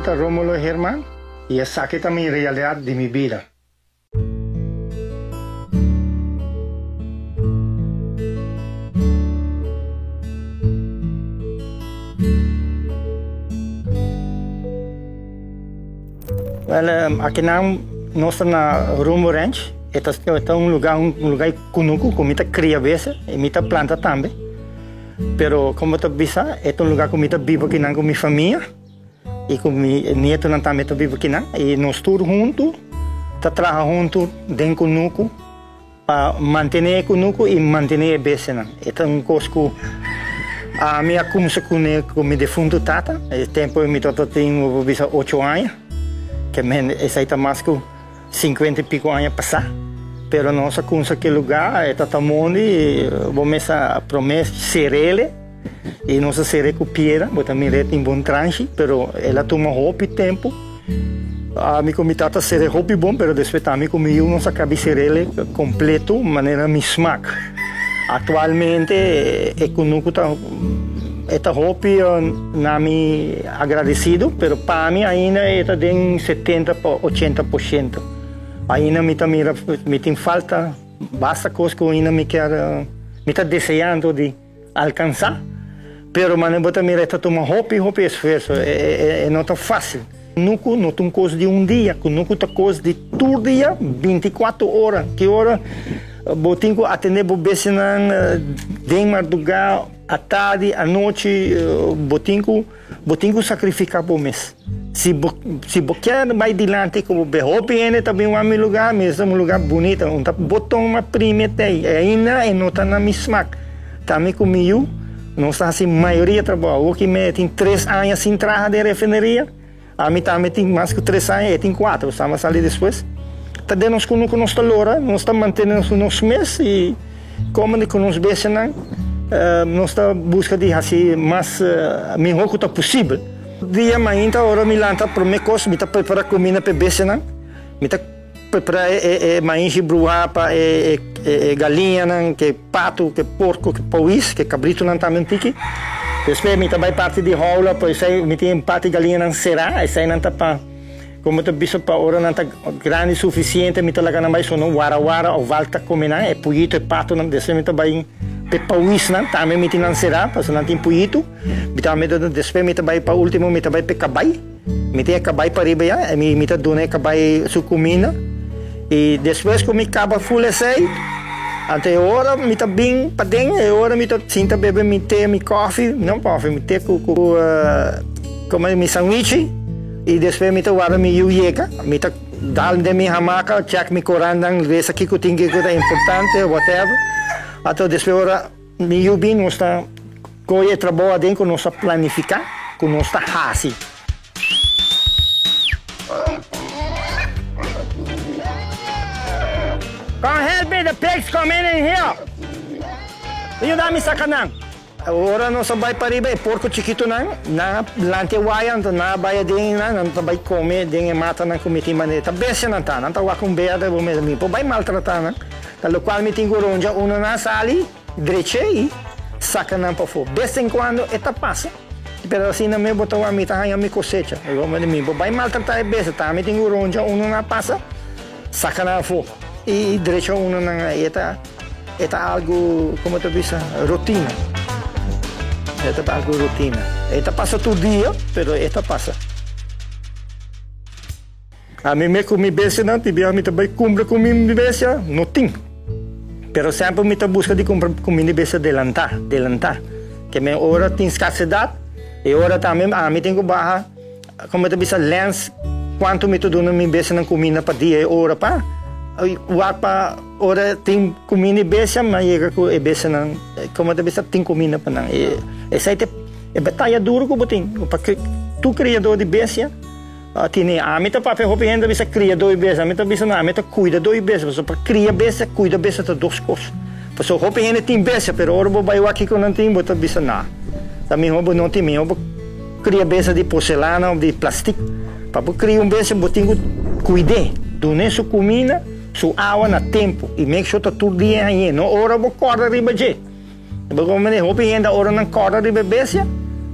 nomber ta Romulo Herman y esaki ta mi realidad di mi bida. Wel, akinan nos ta na Rumbo Ranch. E ta un lugar, un lugar kunuku ku mi ta kria bese i mi ta planta tambe. Pero komo ta bisa, e ta un lugar ku mi ta biba akinan ku mi famia i ku mi nietonan tambe ta biba akinan. I nos tur huntu ta traha huntu den kunuku pa mantené e kunuku i mantené e bestianan. E ta un kos ku ami a kumsa kuné ku mi defuntu tata. E tempu mi tabata tin, bo por bisa, ocho aña. Ke men esei ta mas ku Sinkuenta i piko aña pasá, pero nos a kumsa ki lugá, e ta ta mondi, bo mes a promé ser'ele, i nos a ser'é ku piedra, bo ta mir'é tin bon transhi, pero el a tuma hopi tempu. Ami ku mi tata ser'é hopi bon, pero despues tambe ku mi yu nos a kabi ser'ele kompleto manera mi smak. Aktualmente e kunuku ta e ta hopi na mi agradesido, pero pa mi ainda e ta den 70 pa 80%. Ainda mi ta mira mi tin falta basta kos ku ainda mi kier mi ta deseando di alkansa, pero manera bo ta mira e ta tuma hopi hopi esfuerso, e no ta fásil. Kunuku no ta un kos di un dia, kunuku ta kos di tur dia, bintikuater ora. Ki ora bo tin ku atendé bo bestianan den mardugá, atardi, anochi, bo tin ku bo tin ku sakrifiká bo mes. Si bo si bo kier bai dilanti ku bo be hopi hende ta bin wak mi lugá, mi esta un lugá bunita, un ta boton mas primi t'ei, e ainda e no ta na mi smak. Ta mi ku mi yu. Nos ta hasi mayoria trabou. Awor ki mi tin tres aña sin traha den refineria. Ami tambe tin mas ku tres aña, e tin kuater, Osama a sali despues. Ta den nos kunuku nos ta lora, nos ta mantene nos mes i komo di ku nos bestianan nos ta buska di hasi mas mihó ku ta posibel. Dia mainta ora mi lanta promé kos mi ta prepara kuminda pa e bestianan. Mi ta. Prepara e mainshi bruhá pa e galiñanan, ku e patu, ku e porko, ku e powis, ku e kabritunan tambe un tiki. Despues mi ta bai parti di houla, pa esei mi tin parti galiñanan será, eseinan ta pa, komo ta bisa, pa ora nan ta grandi sufisiente mi ta laga nan bai sono wara wara òf wal ta kome nan, e puyito, e patunan. Despues mi ta bai pa e powisnan, tambe mi tin nan será, pasobra nan tin puyito. Mi tambe ta, despues mi ta bai pa último mi ta bai pa e kabai. Mi tin e kabai pariba ya, i mi ta duna e kabai su kuminda. I despues ku mi kaba ful esei, anto e ora mi ta bin paden, e ora mi ta sinta bebe mi te, mi kòfi, no kòfi, mi te ku ku kome mi sandwichi, i despues mi ta warda mi yu yega, mi ta dal den mi hamaka, chèk mi korannan, lesa kiko tin, kiko ta importante, whatever. Anto despues ora Mi yu bin nos ta kohe e trabou aden ku nos a planifiká ku nos ta hasi. Come help me, the pigs come in in here. Yuda mi saka nan. Ora nos a bai pariba e porko chikitunan, nan a lanta e waya, anto nan a bai aden, nan ta bai kome den e matanan ku mi tin manera. Ta bestianan ta, nan ta wak un berde, bo mester mi por bai maltratá nan. Ta lokual mi tin ku ronja uno nan sali dreche i saka nan pafó. Bes en kuando e ta pasa, pero asina mes bo ta wak mi ta haña mi kosecha. Mi bo bai maltratá e bes, ta mi tin ku ronja uno nan pasa, saka nan afó i drecha uno nan. E ta e ta algu, komo ta bisa, rutina. E ta algu rutina. E ta pasa tur dia, pero e ta pasa. Ami me ku mi bestianan, tin biaha mi ta bai kumpra ku mi bestia, no tin. Pero semper mi ta buska di kumpra ku mi bestia delantá, delantá. Ke men ora tin skarsedat, e ora tambe ami tin ku baha, komo ta bisa, lens kuantu mi ta duna mi bestianan kuminda pa dia e ora pa wak pa ora tin kuminda e bestia, mi a yega ku e bestianan, komo ta bisa, tin kuminda pa nan. Esei ta e bataya duru ku bo tin, pa tur kriadó di bestia. Tini, ami ta papia hopi hende ta bisa kria doi bestia, ami ta bisa no, ami ta kuida doi bestia, pasobra pa kria bestia, kuida bestia ta dos kos. Pasobra hopi hende tin bestia, pero ora bo bai wak kiko nan tin, bo ta bisa na, ta mihó bo no tin, mihó bo kria bestia di porselana òf di plastik. Pa bo kria un bestia bo tin ku kuid'é, dun'é su kuminda, su awa na tempu i make sure ta tur dia hañ'é, no ora bo kòrda riba dje. Bo komo manera hopi hende ora nan kòrda riba e bestia.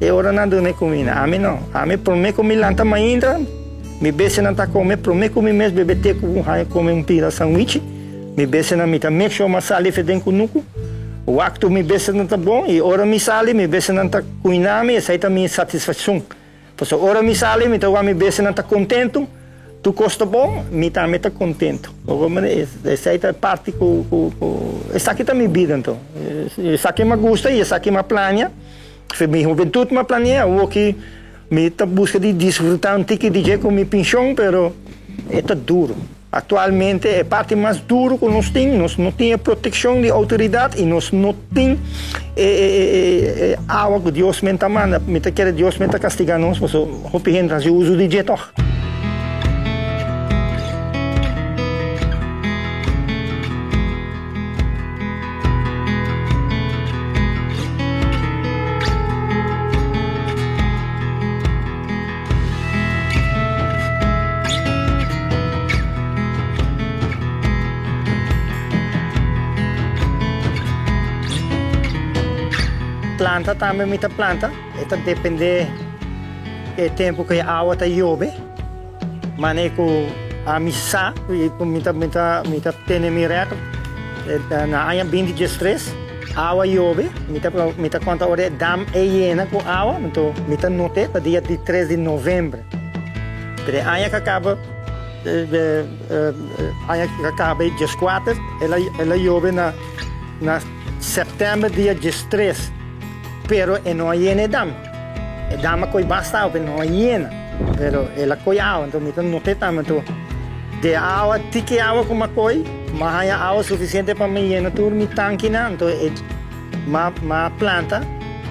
E ora nan duna e kuminda. Ami no. Ami promé ku mi lanta mainta, mi bestianan ta kome. Promé ku mi mes bebe te ku un haña kome un pida sandwichi, mi bestianan mi ta make sure mi a sali fe den kunuku. Wak tur mi bestianan ta bon i ora mi sali mi bestianan ta kuina mi, esei ta mi satisfakshon. Pasobra ora mi sali mi ta wak mi bestianan ta kontentu, tur kos ta bon, mi tambe ta kontentu. Esei ta e parti ku esaki ta mi bida anto. Esaki mi a gusta i esaki mi a plania. Fe mi hubentud m'a planea, awor ki mi ta buska di disfruta un tiki di dje ku mi penshon, pero e ta duro. Aktualmente e parti mas duro ku nos tin, nos no tin e protekshon di outoridat i nos no tin e awa ku Dios men ta manda. Mi ta kere Dios men ta kastiga nos pasobra hopi hende ta hasi uso di dje tòg. Planta tambe mi ta planta, e ta depende e tempu ku e awa ta yobe, mane ku ami sa ku mi ta mi ta mi ta tene mi rèkòrt na aña binti diestres. Awa yobe, mi ta mi ta konta ora e dam e yena ku awa, anto mi ta not'é ta dia di tres di november. Pero e aña ku a kaba aña ku a kaba e dieskuater el a el a yobe na na sèptèmber dia diestres, pero e no a yena e dam. E dam a koi basta awa pero no a yena, pero el a koi awa, anto mi ta not'é tambe anto de awa tiki awa ku mi a koi. M'a haña awa sufisiente pa mi yena tur mi tankinan, anto e m'a m'a planta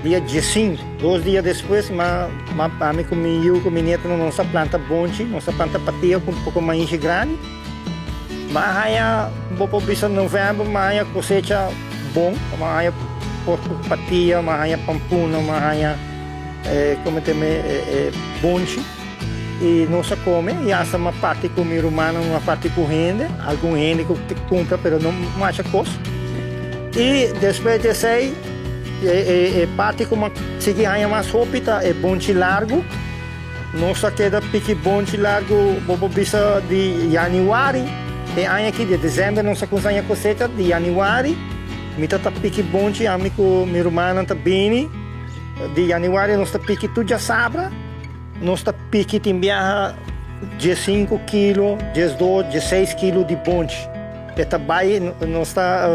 dia diesinku. Dos dia despues m'a m'a ami ku mi yu ku mi nietonan nos a planta bonchi, nos a planta patia ku un poko maishi grandi. M'a haña bo por bisa novèmber m'a haña kosecha bon, m'a haña poko patia, m'a haña pampuna, m'a haña komo te me e bonchi. I nos a kome i asta mi a parti ku mi rumannan, mi a parti ku hende, algun hende ku ta kumpra pero no masha kos. I despues di esei e parti ku mi a sigui haña mas hopi ta e bonchi largu. Nos a keda piki bonchi largu bo por bisa di yanüari e aña aki, di desèmber nos a kuminsá haña kosecha, di yanüari mi ta ta piki bonchi ami ku mi rumannan ta bini, di yanüari nos ta piki tur djasabra. Nos ta piki tin biaha diesinku kilo, diesdos, dieseis kilo di bonchi. E ta bai, nos ta,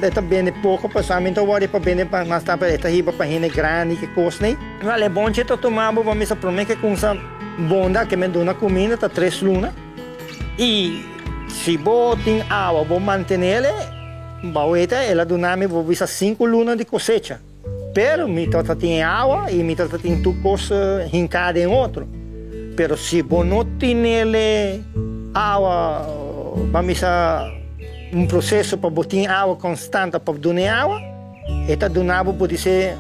e ta bende poko pasobra mi no ta wòri pa bende mas tantu, e ta hiba pa hende grandi ki kos nei. Wèl, e bonchi ta tuma bo pa misa promé ke kumsa bonda ke men duna kuminda ta tres luna. I si bo tin awa bo mantenele, baweta el a duna mi bo bisa sinku luna di kosecha. Pero mi tabata tin e awa i mi tabata tin tur kos hinká den otro. Pero si bo no tinele awa, ban bisa un proseso pa bo tin awa konstant pa duna e awa, e ta duna bo podisé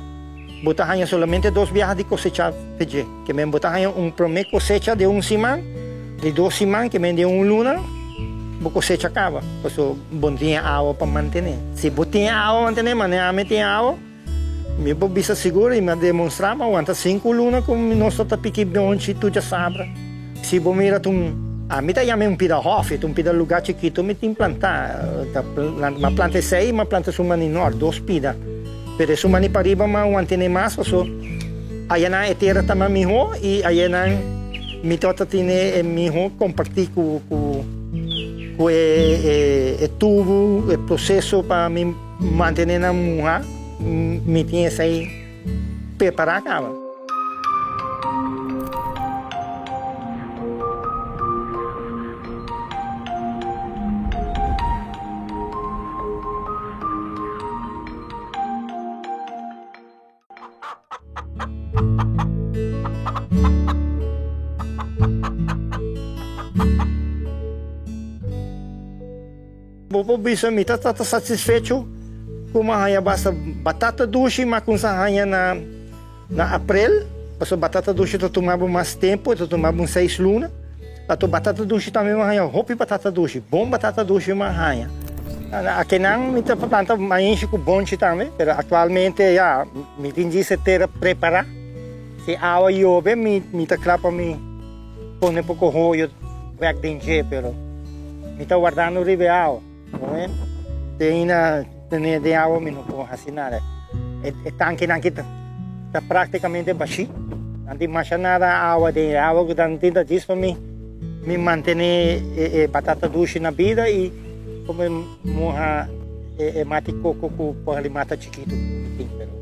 bo ta haña solamente dos biaha di kosechá fe dje. Ke men bo ta haña un promé kosecha den un siman, di dos siman ke men den un luna bo kosecha kaba, pasobra bo no tin e awa pa mantené. Si bo tin e awa pa mantené, manera ami tin awa, mi por bisa sigur i mi a demonstrá mi a wanta sinku luna ku nos ta ta piki bonchi tur djasabra. Si bo mira ta un, ami ta yama e un pida hòfi, ta un pida lugá chikitu mi tin plantá, mi a planta esei i mi a planta esun mani nòrt, dos pida. Pero esun mani pariba mi a wantené mas pasobra Ayanan e tera ta mas mihó i ayanan mi tabata tene e mihó kompartí ku ku ku e e tubu, e proseso pa mi mantené nan muhá, mi tin esei prepará kaba. Bo por bisa mi ta ta satisfecho ku mi a haña basta batata dushi mi a kumsa haña na na aprel pasobra batata dushi ta tuma bo mas tempu e ta tuma bo un seis luna. Anto batata dushi tambe mi a haña hopi batata dushi, bon batata dushi mi a haña. Akinan mi ta planta mainshi ku bonchi tambe, pero aktualmente ya mi tin djis e tera prepará. Si awa yobe mi mi ta kla pa mi pone poko hoyo bek den dje pero mi ta wardando riba e awa. Te ainda tene den awa mi no por hasi nada. E e tankinan aki ta ta praktikamente bashí. Nan tin masha nada awa den e awa ku nan tin ta djis pa mi mi mantene e e batata dushi na bida i pa mi muha e e mati koko ku por alimata chikitu ku mi tin pero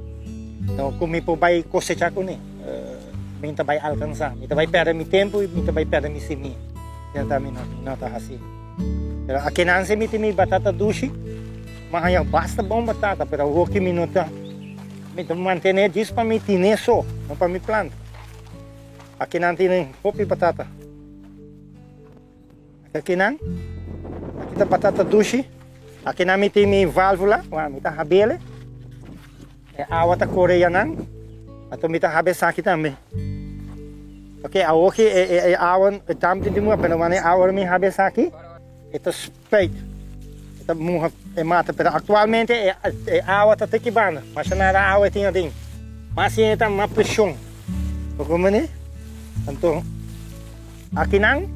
no ku mi por bai kosechá kuné. Mi ta bai alkansá. Mi ta bai pèrdè mi tempu i mi ta bai pèrdè mi simia. Esei mi no ta hasi. Pero akinan si mi tin mi batata dushi, mi a haña basta bon batata, pero awoki mi no ta, mi ta mantené djis pa mi tine so, no pa mi planta. Akinan tin hopi batata. Akinan, aki ta batata dushi. Akinan mi tin mi válvula, mi ta habele. E awa ta kore yanan, anto mi ta haba esaki tambe. Ok, awor ki e, e, e awa, e dam tin di muha, pero wanneer awa mi haba esaki, e ta spuit. E ta muha e mata, pero aktualmente e, e awa ta tiki banda. Masha nada awa e tin aden. Mas si e ta mas preshon. Bo comprende? Anto, akinan,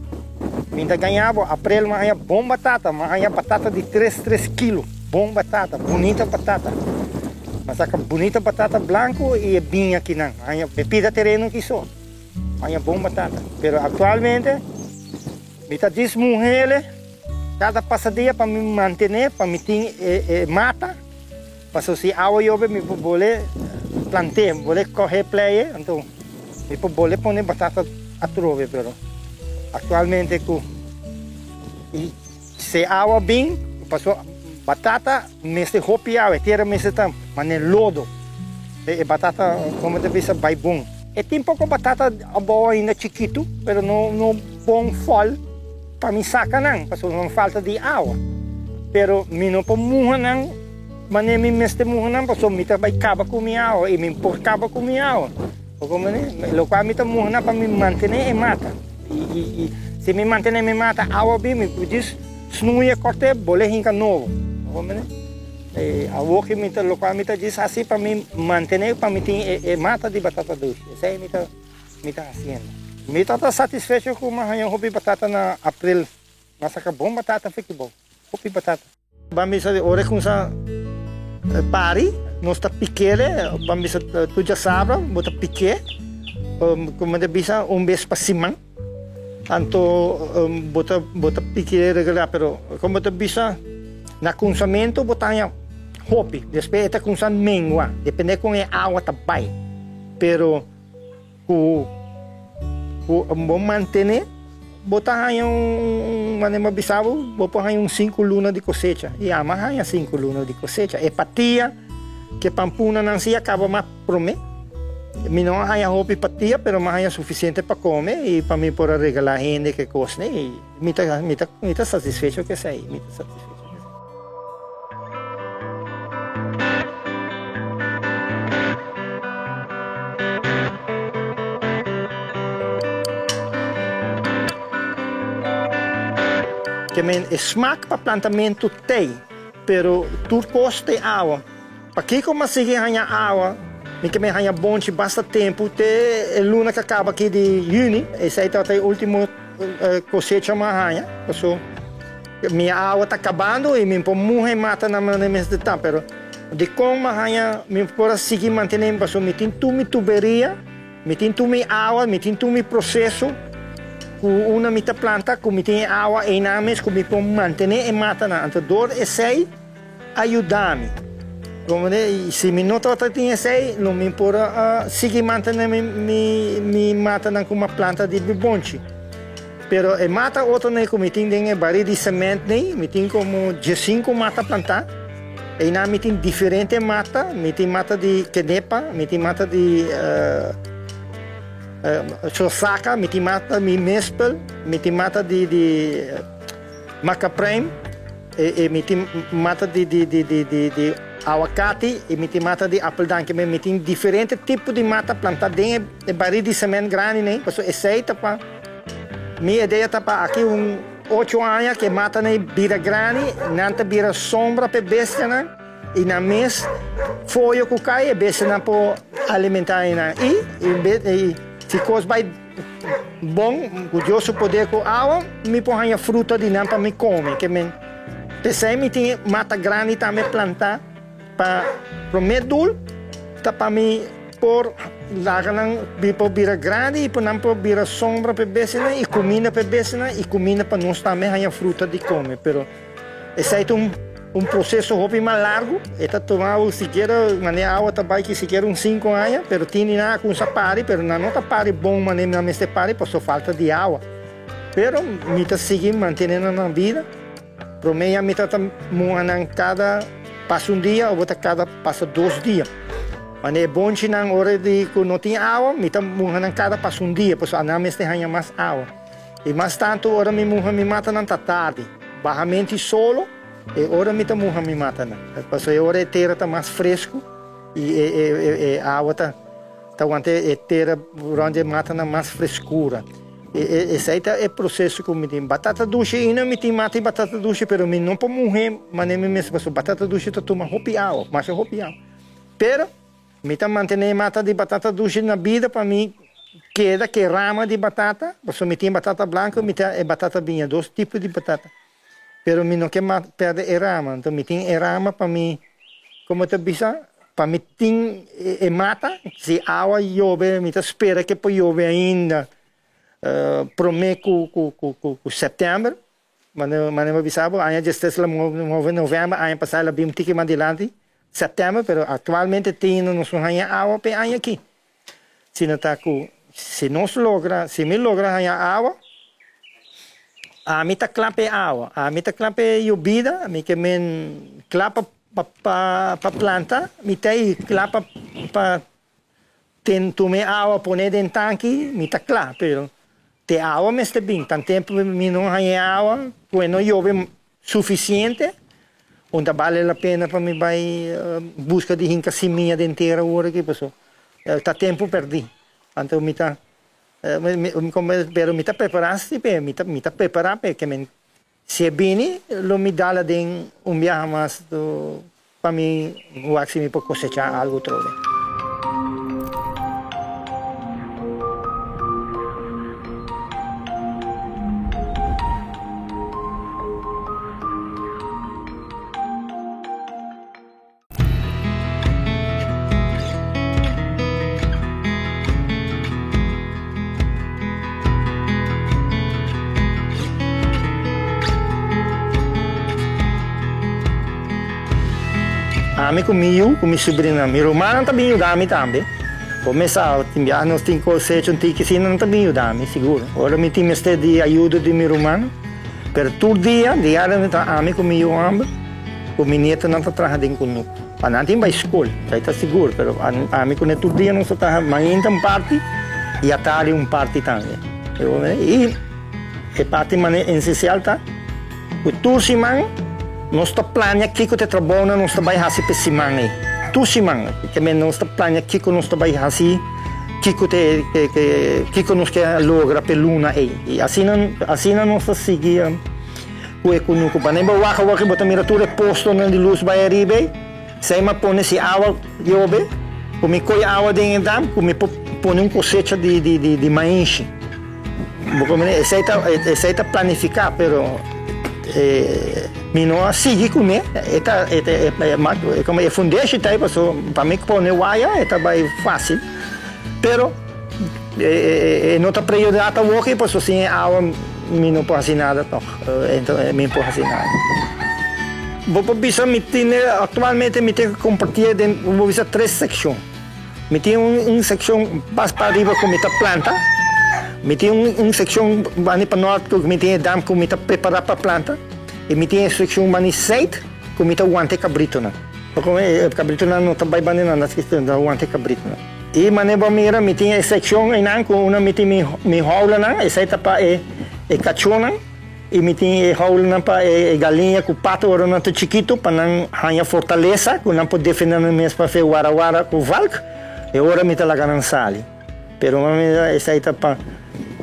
mi ta gaña bo, aprel mi a haña bon batata, mi a haña batata di tres tres kilo, bon batata, bunita batata. Mi a saka bunita batata blanku i e biña akinan, mi a haña e pida tereno aki so, mi a haña bon batata. Pero aktualmente mi ta dismuhele kada pasadia pa mi mantené, pa mi tin e e mata, pasobra si awa yobe mi por bole plant'é, bole kohe pleye, anto. Mi por bole pone batata atrobe pero actualmente cu si awa bin paso batata mester hopi awa e tera mester ta mane lodo e batata como ta bisa bay bon. E tin poco batata abao ainda chikitu pero no no bon fol pa mi saca nan pasobra nan falta di awa pero mi no por muha nan. Manera mi mester muha nan pasobra mi ta bai kaba ku mi awa i mi por kaba ku mi awa. Bo komprende? Lokual mi ta muha nan pa mi mantené e mata. I si mi mantené mi mata awa bin mi por djis snuia kòrt'é bol'é hinka nobo. Bo komprende? Awor ki mi ta lokual mi ta djis hasi pa mi mantené pa mi tin e mata di batata dushi. Esei mi ta mi ta hasiendo. Mi ta ta satisfecho ku mi a haña hopi batata na april. Mi a saka bon batata fiki bo. Hopi batata. Ban bisa di ora e kumsa pari, nos ta pikele, ban bisa tur djasabra bo ta pik'é, como ta bisa un bes pa siman, anto bo ta bo ta pik'é regular, pero como ta bisa na kumsamentu bo ta haña hopi, despues e ta kumsa mengua, depende kon e awa ta bai, pero. Ku ku bo mantené, bo ta haña un, manera bo bisa bo, bo por haña un sinku luna di kosecha. I ama haña sinku luna di kosecha. E patia ke pampunanan si a kaba mas promé. Mi no a haña hopi patia, pero mi a haña sufisiente pa kome i pa mi por a regalá hende ke kosnan. I mi ta mi ta mi ta satisfecho ku esei, mi ta satisfecho ku esei. Ke men e smak pa plantamentu tei, pero tur kos te awa. Pakiko mi a sigui haña awa? Mi ke men haña bonchi basta tempu te e luna ke kaba aki di yüni. Esei tabata e ultimo kosecha mi a haña. Paso mi awa ta kabando i mi por muha e mata na manera mester ta. Pero dikon mi a haña mi por a sigui mantené? Paso mi tin tur mi tuberia, mi tin tur mi awa, mi tin tur mi proseso ku unda mi ta planta ku mi tin e awa einan mes ku mi por mantené e matanan. Anto dor esei. A yuda mi. Comprende? Si mi no tabata tin esei, lo mi por a sigui mantene mi mi mi matanan ku mi a planta di bibonchi. Pero e mata otronan ku mi tin den e bari di sement nei, mi tin komo diesinku mata plantá. Einan mi tin diferente mata, mi tin mata di kenepa, mi tin mata di chosaka, mi tin mata di mespel, mi tin mata di di macaprime. E mi tin mata di di di di di di awakati i mi tin mata di appeldanke. Mi tin diferente tipo di mata plantá den e barí di sement grandi nei. Pasobra esei ta pa mi idea ta pa aki un ocho aña ku e matanan ei bira grandi, nan ta bira sombra pa e bestianan. I nan mes foyo ku kai e bestianan por alimentá einan. I i si kos bai bon ku Dios su poder ku awa mi por haña fruta di nan pa mi kome. Ke men p'esei mi tin mata grandi tambe plantá pa promé dul ta pa mi por laga nan por bira grandi i pa nan por bira sombra pa e bestianan i kuminda pa e bestianan i kuminda pa nos tambe haña fruta di kome. Pero Esei ta un proseso hopi mas largu, e ta tuma bo sikiera manera awa ta bai ki sikiera un sinku aña, pero tin di nan a kumsa pari, pero nan no ta pari bon manera nan mester pari pasobra falta di awa. Pero mi ta sigui mantene nan na bida, prome ya mi ta ta muha nan kada pasa un dia o ta kada pasa dos dia. Manera e bonchinan ora di ku no tin awa mi ta muha nan kada pasa un dia pasobra nan mester haña mas awa. I mas tantu ora mi muha mi matanan ta tardi. Bahamenti solo e ora mi ta muha mi matanan. Pasobra e ora e tera ta mas fresku i e awa ta ta wanta e tera rond e matanan mas freskura. Esei ta e proseso ku mi tin. Batata dushi ainda mi tin mata e batata dushi pero mi no por muh'é manera mi mester pasobra batata dushi ta tuma hopi awa, masha hopi awa. Pero. Mi ta mantené e mata di batata dushi na bida pa mi keda ku e rama di batata, pasobra mi tin batata blanku i mi tin e batata biña, dos tipo di batata. Pero mi no ke pèrdè e rama, anto mi tin e rama pa mi, komo ta bisa, pa mi tin e mata, si awa yobe mi ta spera ke por yobe ainda promé ku sèptèmber. Mane mane bo bisa bo aña djestres la move november aña pasá la bin un tiki mas dilanti september pero actualmente tin nos no haña awa p'e aña aki sino ta ku si nos logra si mi logra haña awa ami ta kla p'e awa ami ta kla p'e yobida mi ke men kla pa pa pa planta mi ta ei kla pa pa Ten tuma e awa pone den tanki mi ta kla pero te awa mester bin tan tempu mi no haña e awa ku e no yobe sufisiente un ta bale la pena pa mi bai buska di hinka simia den tera awor aki paso ta tempu perdi anto mi ta pero mi ta prepara si p'e mi ta mi ta prepara p'e ke men Si e bini, lo mi dal aden un biaha mas pa mi wak si mi por kosechá algu trobe. Ami ku mi yu ku mi subrina, mi rumannan ta bin yuda mi tambe. Bo mes sa, tin biaha nos tin kosecha un tiki asina, nan ta bin yuda mi sigur. Ora mi tin mester di ayuda di mi ruman, pero tur dia, diariamente ta ami ku mi yu hòmber. Ku mi nietonan ta traha den kunuku. Pa nan tin bai skol, esei ta sigur, pero ami ku ne tur dia nos ta traha mainta un parti i atardi un parti tambe. I e parti manera esensial ta ku tur siman nos ta plania kiko ta e trabounan nos ta bai hasi pa e siman ei. Tur siman nos ta plania kiko nos ta bai hasi, kiko ta e kiko nos ke logra pa e luna ei. I asina asina nos ta sigui. Ku e kunuku pa nan bo wak awor bo ta mira tur e postonan di lus bai ariba ei. Esei mi a pone si awa yobe, ku mi koi awa den e dam ku mi por pone un kosecha di di di di mainshi. Bo komprende? Esei ta esei ta planifiká pero e mi no a sigui kuné. E ta e ta e komo e fundeshi ta ei paso pa mi pone waya e ta bai fásil. Pero e no ta prioridad awoki paso sin e awa mi no por haci nada toch. Mi no por haci nada. Bo por bisa mi tin actualmente mi tin comparti den bo por bisa tres seccion. Mi tin un seccion mas pa ariba cu mi ta planta. Mi tin un seccion bani pa nort cu mi tin e dam cu mi ta prepara pa planta. Y mi tin e seccion bani zuid cu mi ta wanta e cabritonan. E cabritonan no ta bay bani nan ta wanta e cabritonan. I manera bo a mira mi tin e sekshon einan ku unda mi tin mi mi houlanan, esei ta pa e e kachónan i mi tin e houlanan pa e galiña ku pato ora nan ta chikitu pa nan haña fortalesa ku nan por defendé nan mes pa fe wara wara ku valk, e ora mi ta laga nan sali. Pero bo a mira esei ta pa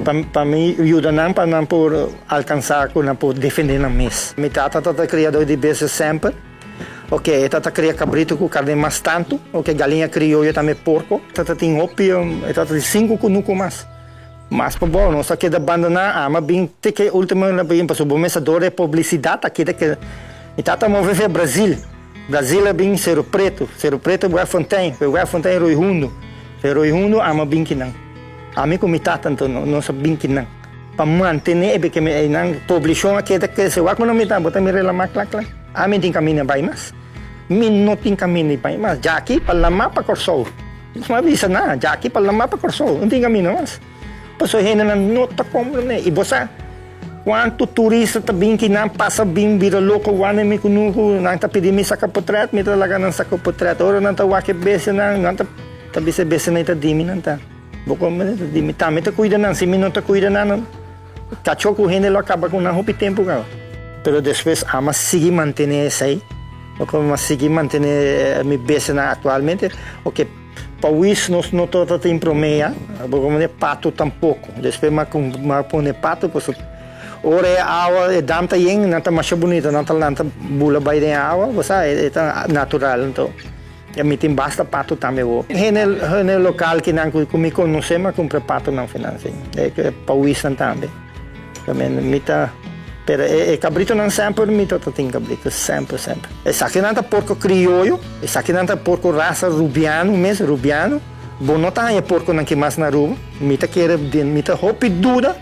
pa pa mi yuda nan pa nan por alkansá ku nan por defendé nan mes. Mi tata tabata kriadó di bestia semper. Ok, e tata kria kabritu ku karné mas tantu. Ok, galiña krioyo tambe porko. E tata tin hopi, e tata tin sinku kunuku mas. Mas pa bou, nos a keda bandoná, ama bin te ke ultimo na bin pasobra bo mester dor e publisidat a keda ke mi tata a move fe Brazil. Brazil a bin Cerro Preto, Cerro Preto Werffontein, fe Werffontein Rooi Hundo, fe Rooi Hundo ama bin kinan. Ami ku mi tata anto nos a bin kinan pa mantené e beke einan poblashon a keda krese. Wak ku no mi ta, bo ta mira e lamá kla kla. Ami tin kaminda bai mas. Mi no tin kaminda bai mas. Djaki pa lamá pa Kòrsou. No a bisa na, djaki pa lamá pa Kòrsou. No tin kaminda mas. Pasobra hendenan no ta komprendé. I bo sa kuantu turista ta bin kinan pasa bin bira loko wak den mi kunuku. Nan ta pidi mi saka potrèt, mi ta laga nan saka potrèt. Ora nan ta wak e bestianan, nan ta bisa e bestianan ta di mi nan ta. Bo komprendé? Ta di mi. Tambe ta kuida nan. Si mi no ta kuida nan, kachó ku hende lo a kaba ku nan hopi tempu kaba. Pero despues ama sigui mantené esei. Como a sigui mantené mi bestianan aktualmente. Oke, pa wis nos no tabata tin promé ya, bo como di pato tampoko. Despues mi a pone pato pasobra ora e awa, e dam ta yen, nan ta masha bunita, nan ta lanta bula bai den e awa, bo sa, e ta natural. Anto mi tin basta pato tambe awor. Hende hende lokal kinan ku mi konosé mi a kumpra patonan finan si, e pa wisnan tambe. Mi ta, pero e cabritonan semper mi ta tin cabrito, semper, semper. Esakinan ta porco crioyo, esakinan ta porco rasa rubiano mes, rubiano. Bo no ta haña porconan ki mas na Aruba. Mi ta kere den, mi ta hopi duda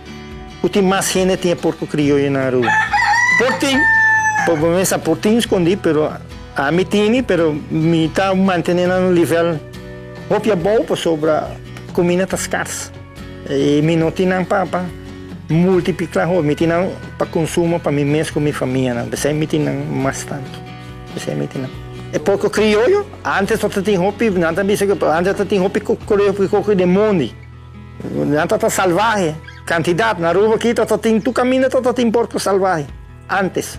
cu tin mas hende tin e porco crioyo na Aruba. Por tin, por bo mester por tin scondi, pero ami tini, pero mi ta mantene nan un nivel hopi abou pasobra cuminda ta scars. I mi no tin nan pa pa multipliká hopi, mi tin nan pa konsumo pa mi mes ku mi famianan, p'esei mi tin nan mas tantu, p'esei mi tin nan. E porko krioyo, antes tabata tin hopi, nan ta bisa ku antes tabata tin hopi koko den mondi, nan tabata salvahe, kantidat, na Aruba aki tabata tin tur kaminda tabata tin porko salvahe, antes.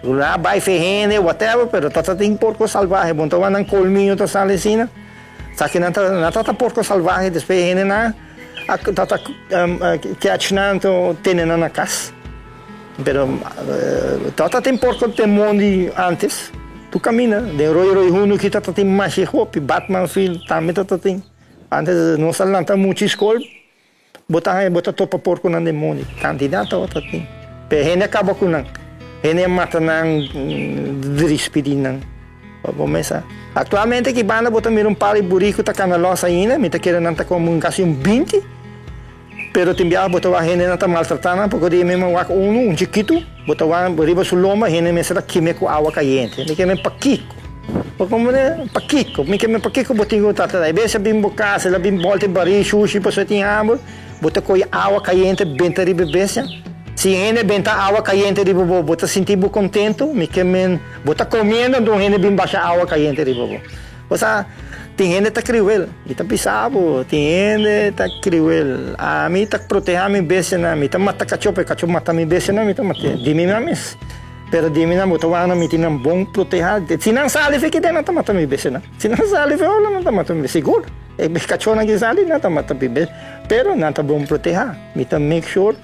Nan a bai fe hende, whatever, pero tabata tin porko salvahe, bo no ta wak nan kolmiyo ta sali asina. Sa ki nan ta nan ta porko salvahe despues e hendenan a ta ta catch nan anto tene nan na kas pero ta tin porko den mondi antes tur kaminda den rooi rooi hundu ki ta tin masha hopi batman field tambe ta tin antes nos a lanta mucha skol Bo ta haña bo ta topa porkonan den mondi. Kantidat tabata tin. Pero hende a kaba ku nan. Hende a mata nan, drispidí nan. Pa bo mesa. Aktualmente aki banda bo ta mira un par di buriku ta kana lòs ainda. Mi ta kere nan ta komo kasi un 20. Pero tin biaha bo ta wak hendenan ta maltratá nan. Poko di e mesmo wak unu, un chikitu, bo ta wak riba su lomba hende mester ta kime ku awa kayente. Mi keme pakiko? Bo komprende? Pakiko? Mi ke men pakiko bo tin ku trata dai? Bes a bin bo kas, el a bin bolta e barí shushi pasobra e tin hamber, bo ta kohe awa kayente benta riba e bestia? Si hende benta awa kayente riba bo, bo ta sinti bo kontentu? Mi ke men bo ta komiendo anto un hende bin basha awa kayente riba bo. Bo sa, tin hende ta kriwel. Mi ta bisa bo, tin hende ta kriwel. Ami ta protehá mi bestianan, mi ta mata kachó, pero kachó mata mi bestianan, mi ta mat'é. Di mi nan mes. Pero di mi nan bo ta wak nan miti nan bon protehá. Si nan sali fe kite nan ta mata mi bese nan. Si nan sali fe hola nan ta mata mi bese. Sigur. E kachónan ki sali nan ta mata mi bese. Pero nan ta bon protehá. Mi ta make sure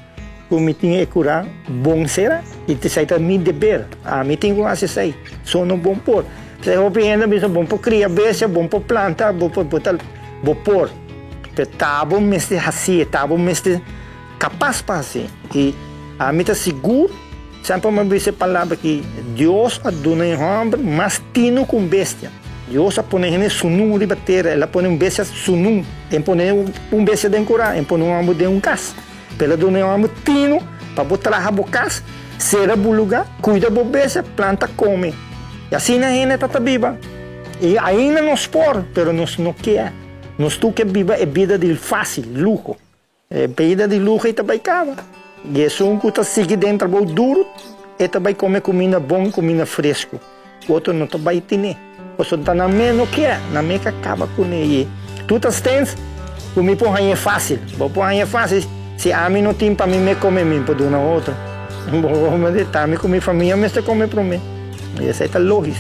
ku mi tin e kurá bon sera i esei ta mi deber. Ami tin ku hasi esei. So no bon por. P'esei hopi hende a bisa bon por kria bestia, bon por planta, bo por bo ta bo por. Pero ta bo mester hasié, ta bo mester kapas pa hasié. I ami ta sigur. Semper mi a bisa e palabra ki Dios a duna e hòmber mas tinu ku un bestia. Dios a pone hende sunú riba tera, el a pone un bestia sunú. El pone un bestia den kurá, el pone un hòmber den un kas. Pero el a duna e hòmber tinu pa bo traha bo kas, sera bo lugá, kuida bo bestia, planta, kome. I asina hende ta ta biba. I ainda nos por, pero nos no kier. Nos tur ke biba e bida di fásil, luho. E bida di luho ei ta bai kaba. I esun ku ta sigui den trabou duru, e ta bai kome kuminda bon, kuminda fresku. Otro no ta bai tene. Pasobra ta nan mes no kier, nan mes ka kaba kuné. I tur ta stens ku mi por hañ'é fásil. Bo por hañ'é fásil si ami no tin pa mi mes kome, mi por duna otro. Bo ta mi ku mi famia mester kome promé. I esei ta lógis.